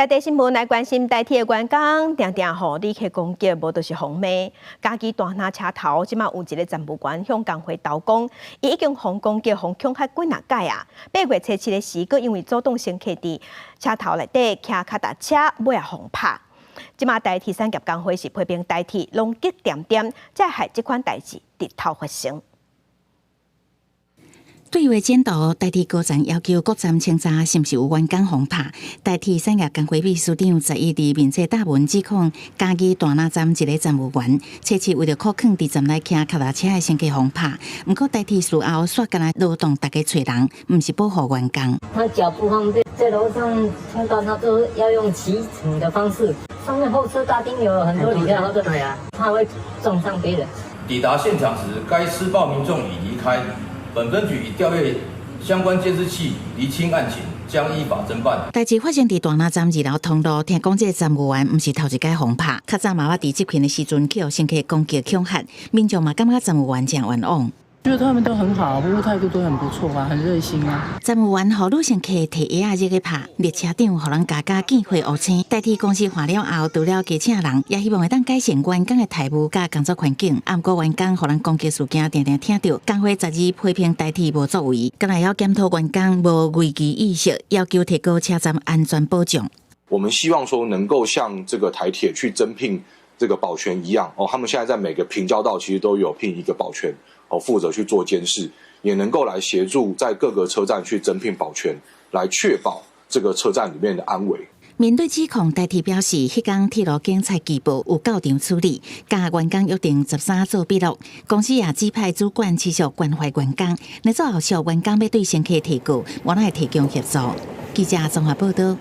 在地新聞來關心台鐵的員工，定定予旅客攻擊，無就是予罵。嘉義大林車頭，這馬有一个站務員向工會投講，伊已經予攻擊、予恐嚇幾若擺啊。8月初7的時，閣因為阻擋乘客佇車頭內底騎跤踏車，尾仔予拍。這馬台鐵產業工會是批評台鐵攏激恬恬，才害這款代誌直頭發生。對話檢討，台鐵高層要求各站清查是毋是有員工予拍。台鐵產業工會秘書長十一佇面冊貼文指控，嘉義大林站一个站務員，初七為著箍囥佇站內騎跤踏車的乘客予拍。毋過台鐵事後煞干焦勞動逐家揣人，毋是保護員工。他腳不方便，在樓上聽到他都要用騎乘的方式。上面候車大廳有很多旅客，對啊，怕會撞上別人。抵達現場時，該施暴民眾已離開。本分局已調閱相關監視器，釐清案情，將依法偵辦。代誌發生佇大林站二樓通路，聽講這个站務員毋是頭一擺予拍，較早嘛捌佇執勤的時陣去予乘客攻擊恐嚇，民眾嘛感覺站務員誠冤枉。覺得他們都很好，服務態度都很不錯啊，很熱心啊。站務員予女乘客提鞋仔入去拍，列車長予人加加見血烏青。台鐵公司看了後，除了加請人，也希望會當改善員工的待遇佮工作環境。毋過員工予人攻擊事件，定定聽著，工會12批評台鐵無作為，閣來要檢討員工無危機意識，要求提高車站安全保障。我們希望說能夠像這個台鐵去增聘這個保全一樣，哦，他們現在在每個平交道其實都有聘一個保全。哦，負責去做監視，也能夠來協助在各個車站去增聘保全，來確保這個車站裡面的安危。面對指控，台鐵表示，彼工鐵路警察機報有到場處理，佮員工約定13做筆錄。公司也指派主管持續關懷員工，若做後續員工欲對乘客提告，我攏會提供協助。記者綜合報道。